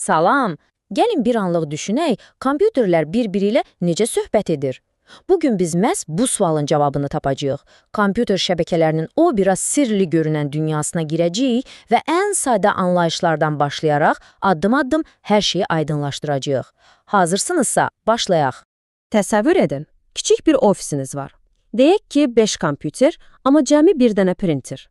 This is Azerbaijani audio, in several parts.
Salam. Gəlin bir anlıq düşünək, kompüterlər bir-biri ilə necə söhbət edir? Bugün biz məhz bu sualın cavabını tapacağıq. Kompüter şəbəkələrinin o biraz sirli görünən dünyasına girəcəyik və ən sadə anlayışlardan başlayaraq addım-addım hər şeyi aydınlaşdıracağıq. Hazırsınızsa başlayaq. Təsəvvür edin, kiçik bir ofisiniz var. Deyək ki, 5 kompüter, amma cəmi bir dənə printer.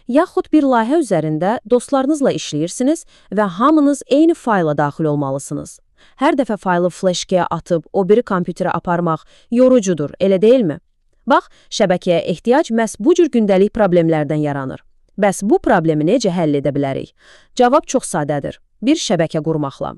Yaxud bir layihə üzərində dostlarınızla işləyirsiniz və hamınız eyni fayla daxil olmalısınız. Hər dəfə faylı fleşkəyə atıb o biri kompüterə aparmaq yorucudur, elə deyilmi? Bax, şəbəkəyə ehtiyac məhz bu cür gündəlik problemlərdən yaranır. Bəs bu problemi necə həll edə bilərik? Cavab çox sadədir. Bir şəbəkə qurmaqla.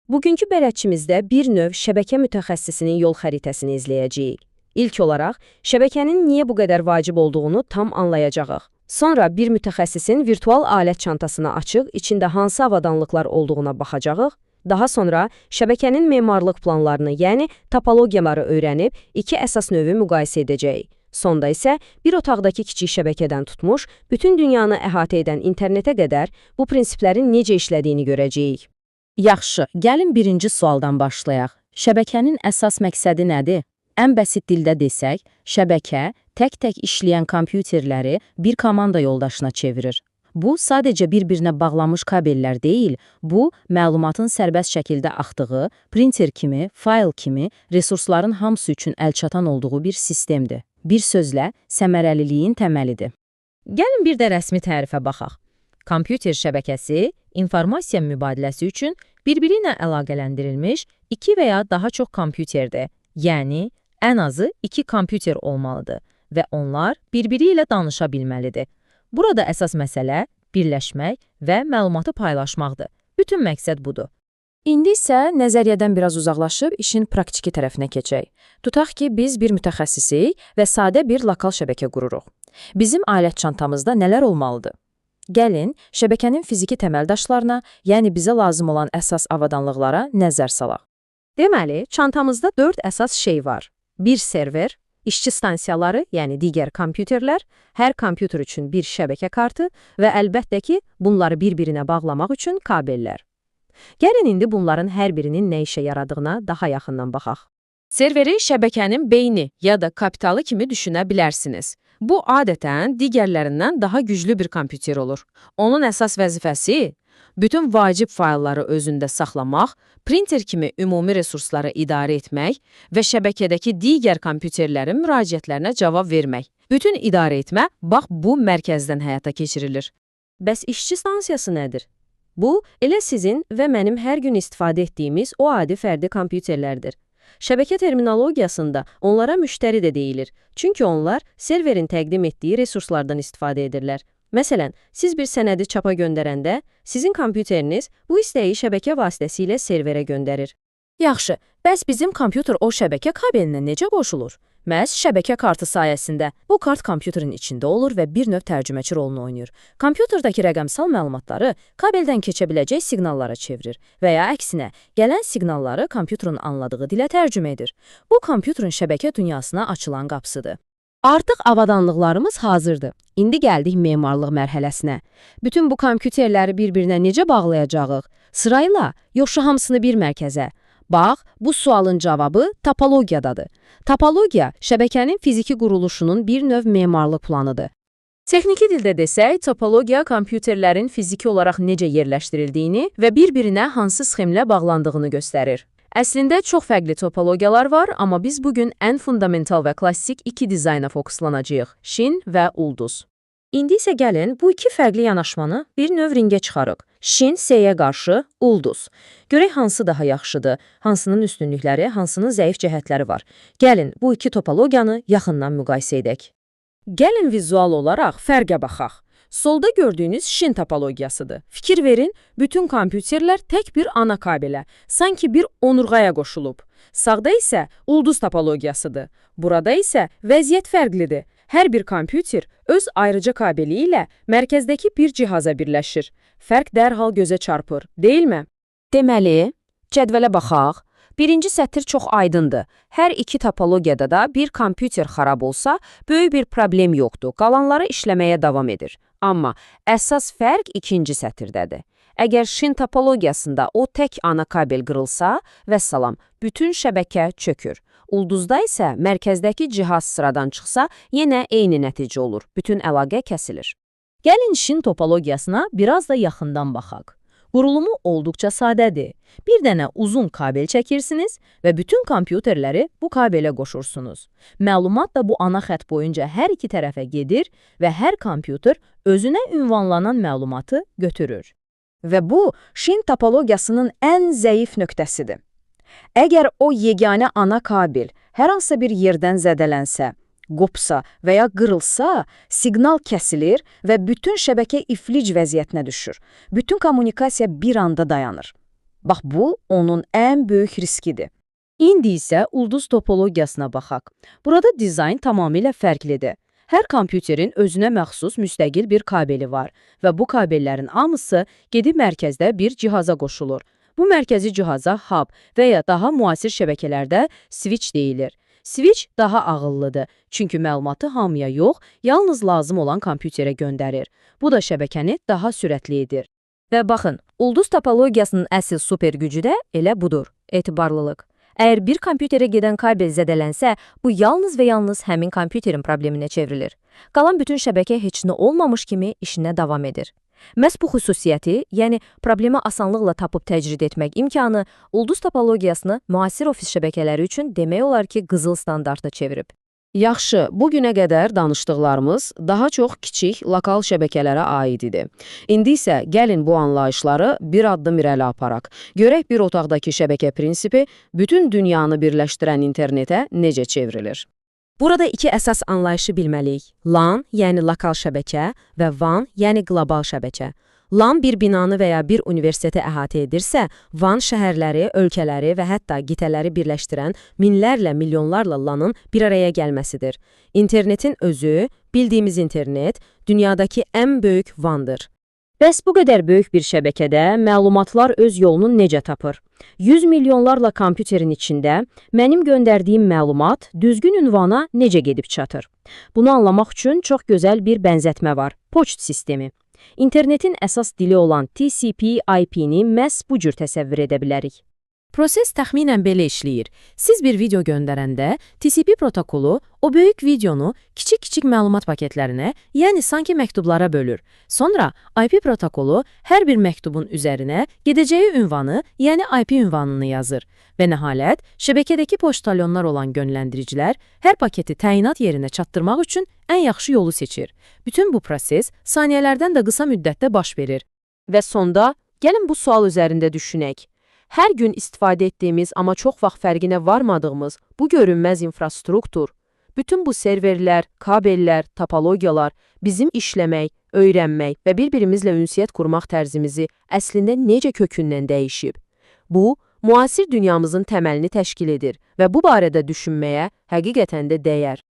Bugünkü bələdçimizdə bir növ şəbəkə mütəxəssisinin yol xəritəsini izləyəcəyik. İlk olaraq, şəbəkənin niyə bu qədər vacib olduğunu tam anlayacağıq. Sonra bir mütəxəssisin virtual alət çantasını açıq, içində hansı avadanlıqlar olduğuna baxacağıq. Daha sonra şəbəkənin memarlıq planlarını, yəni topologiyaları öyrənib iki əsas növü müqayisə edəcəyik. Sonda isə bir otaqdakı kiçik şəbəkədən tutmuş, bütün dünyanı əhatə edən internetə qədər bu prinsiplərin necə işlədiyini görəcəyik. Yaxşı, gəlin birinci sualdan başlayaq. Şəbəkənin əsas məqsədi nədir? Ən bəsit dildə desək, şəbəkə tək-tək işləyən kompüterləri bir komanda yoldaşına çevirir. Bu, sadəcə bir-birinə bağlanmış kabellər deyil, bu, məlumatın sərbəst şəkildə axdığı, printer kimi, fayl kimi, resursların hamısı üçün əlçatan olduğu bir sistemdir. Bir sözlə, səmərəliliyin təməlidir. Gəlin bir də rəsmi tərifə baxaq. Kompüter şəbəkəsi informasiya mübadiləsi üçün bir-biri ilə əlaqələndirilmiş iki və ya daha çox kompüterdir. Yəni, ən azı iki kompüter olmalıdır və onlar bir-biri ilə danışa bilməlidir. Burada əsas məsələ birləşmək və məlumatı paylaşmaqdır. Bütün məqsəd budur. İndi isə nəzəriyyədən biraz uzaqlaşıb işin praktiki tərəfinə keçək. Tutaq ki, biz bir mütəxəssisik və sadə bir lokal şəbəkə qururuq. Bizim alət çantamızda nələr olmalıdır? Gəlin, şəbəkənin fiziki təməl daşlarına, yəni bizə lazım olan əsas avadanlıqlara nəzər salaq. Deməli, çantamızda 4 əsas şey var. Bir server, işçi stansiyaları, yəni digər kompüterlər, hər kompüter üçün bir şəbəkə kartı və əlbəttə ki, bunları bir-birinə bağlamaq üçün kabellər. Gəlin indi bunların hər birinin nə işə yaradığına daha yaxından baxaq. Serveri şəbəkənin beyni ya da kapitalı kimi düşünə bilərsiniz. Bu adətən digərlərindən daha güclü bir kompüter olur. Onun əsas vəzifəsi bütün vacib faylları özündə saxlamaq, printer kimi ümumi resursları idarə etmək və şəbəkədəki digər kompüterlərin müraciətlərinə cavab vermək. Bütün idarə etmə bax bu mərkəzdən həyata keçirilir. Bəs işçi stansiyası nədir? Bu, elə sizin və mənim hər gün istifadə etdiyimiz o adi fərdi kompüterlərdir. Şəbəkə terminologiyasında onlara müştəri də deyilir. Çünki onlar serverin təqdim etdiyi resurslardan istifadə edirlər. Məsələn, siz bir sənədi çapa göndərəndə sizin kompüteriniz bu istəyi şəbəkə vasitəsilə serverə göndərir. Yaxşı, bəs bizim kompüter o şəbəkə kabelinə necə qoşulur? Məhz şəbəkə kartı sayəsində. Bu kart kompüterin içində olur və bir növ tərcüməçi rolunu oynayır. Kompüterdəki rəqəmsal məlumatları kabeldən keçə biləcək siqnallara çevirir və ya əksinə, gələn siqnalları kompüterin anladığı dilə tərcümə edir. Bu, kompüterin şəbəkə dünyasına açılan qapısıdır. Artıq avadanlıqlarımız hazırdır. İndi gəldik memarlıq mərhələsinə. Bütün bu kompüterləri bir-birinə necə bağlayacağıq? Sırayla, yoxsa hamısını bir mərkəzə? Bax, bu sualın cavabı topologiyadadır. Topologiya, şəbəkənin fiziki quruluşunun bir növ memarlıq planıdır. Texniki dildə desək, topologiya kompüterlərin fiziki olaraq necə yerləşdirildiyini və bir-birinə hansı sxemlə bağlandığını göstərir. Əslində çox fərqli topologiyalar var, amma biz bugün ən fundamental və klassik iki dizayna fokuslanacağıq: şin və ulduz. İndi isə gəlin bu iki fərqli yanaşmanı bir növ ringə çıxarıq. Şin S-yə qarşı, ulduz. Görək hansı daha yaxşıdır, hansının üstünlükləri, hansının zəif cəhətləri var. Gəlin bu iki topologiyanı yaxından müqayisə edək. Gəlin vizual olaraq fərqə baxaq. Solda gördüyünüz şin topologiyasıdır. Fikir verin, bütün kompüterlər tək bir ana kabelə, sanki bir onurğaya qoşulub. Sağda isə ulduz topologiyasıdır. Burada isə vəziyyət fərqlidir. Hər bir kompüter öz ayrıca kabeli ilə mərkəzdəki bir cihaza birləşir. Fərq dərhal gözə çarpır, deyilmi? Deməli, cədvələ baxaq. Birinci sətir çox aydındır. Hər iki topologiyada da bir kompüter xarab olsa, böyük bir problem yoxdur. Qalanları işləməyə davam edir. Amma əsas fərq ikinci sətirdədir. Əgər şin topologiyasında o tək ana kabel qırılsa, vəssalam, bütün şəbəkə çökür. Ulduzda isə mərkəzdəki cihaz sıradan çıxsa, yenə eyni nəticə olur. Bütün əlaqə kəsilir. Gəlin şin topologiyasına biraz da yaxından baxaq. Qurulumu olduqca sadədir. Bir dənə uzun kabel çəkirsiniz və bütün kompüterləri bu kabelə qoşursunuz. Məlumat da bu ana xətt boyunca hər iki tərəfə gedir və hər kompüter özünə ünvanlanan məlumatı götürür. Və bu, şin topologiyasının ən zəif nöqtəsidir. Əgər o yeganə ana kabel hər hansısa bir yerdən zədələnsə, qopsa və ya qırılsa, siqnal kəsilir və bütün şəbəkə iflic vəziyyətinə düşür. Bütün kommunikasiya bir anda dayanır. Bax, bu, onun ən böyük riskidir. İndi isə ulduz topologiyasına baxaq. Burada dizayn tamamilə fərqlidir. Hər kompüterin özünə məxsus müstəqil bir kabeli var və bu kabellərin hamısı gedib mərkəzdə bir cihaza qoşulur. Bu mərkəzi cihaza hub və ya daha müasir şəbəkələrdə switch deyilir. Switch daha ağıllıdır, çünki məlumatı hamıya yox, yalnız lazım olan kompüterə göndərir. Bu da şəbəkəni daha sürətli edir. Və baxın, ulduz topologiyasının əsl super gücü də elə budur, etibarlılıq. Əgər bir kompüterə gedən kabel zədələnsə, bu yalnız və yalnız həmin kompüterin probleminə çevrilir. Qalan bütün şəbəkə heç nə olmamış kimi işinə davam edir. Məhz bu xüsusiyyəti, yəni problemi asanlıqla tapıb təcrid etmək imkanı, ulduz topologiyasını müasir ofis şəbəkələri üçün demək olar ki, qızıl standarta çevirib. Yaxşı, bugünə qədər danışdıqlarımız daha çox kiçik, lokal şəbəkələrə aid idi. İndi isə gəlin bu anlayışları bir addım irəli aparaq. Görək bir otaqdakı şəbəkə prinsipi bütün dünyanı birləşdirən internetə necə çevrilir. Burada iki əsas anlayışı bilməliyik. LAN, yəni lokal şəbəkə və WAN, yəni qlobal şəbəkə. LAN bir binanı və ya bir universiteti əhatə edirsə, WAN şəhərləri, ölkələri və hətta qitələri birləşdirən minlərlə, milyonlarla LAN-ın bir araya gəlməsidir. İnternetin özü, bildiyimiz internet, dünyadakı ən böyük WAN-dır. Bəs bu qədər böyük bir şəbəkədə məlumatlar öz yolunu necə tapır? 100 milyonlarla kompüterin içində mənim göndərdiyim məlumat düzgün ünvana necə gedib çatır? Bunu anlamaq üçün çox gözəl bir bənzətmə var. Poçt sistemi. İnternetin əsas dili olan TCP/IP-ni məhz bu cür təsəvvür edə bilərik. Proses təxminən belə işləyir. Siz bir video göndərəndə TCP protokolu o böyük videonu kiçik-kiçik məlumat paketlərinə, yəni sanki məktublara bölür. Sonra IP protokolu hər bir məktubun üzərinə gedəcəyi ünvanı, yəni IP ünvanını yazır. Və nəhayət, şəbəkədəki poçtalyonlar olan yönləndiricilər hər paketi təyinat yerinə çatdırmaq üçün ən yaxşı yolu seçir. Bütün bu proses saniyələrdən də qısa müddətdə baş verir. Və sonda, gəlin bu sual üzərində düşünək. Hər gün istifadə etdiyimiz, amma çox vaxt fərqinə varmadığımız bu görünməz infrastruktur, bütün bu serverlər, kabellər, topologiyalar bizim işləmək, öyrənmək və bir-birimizlə ünsiyyət qurmaq tərzimizi əslində necə kökündən dəyişib? Bu, müasir dünyamızın təməlini təşkil edir və bu barədə düşünməyə həqiqətən də dəyər.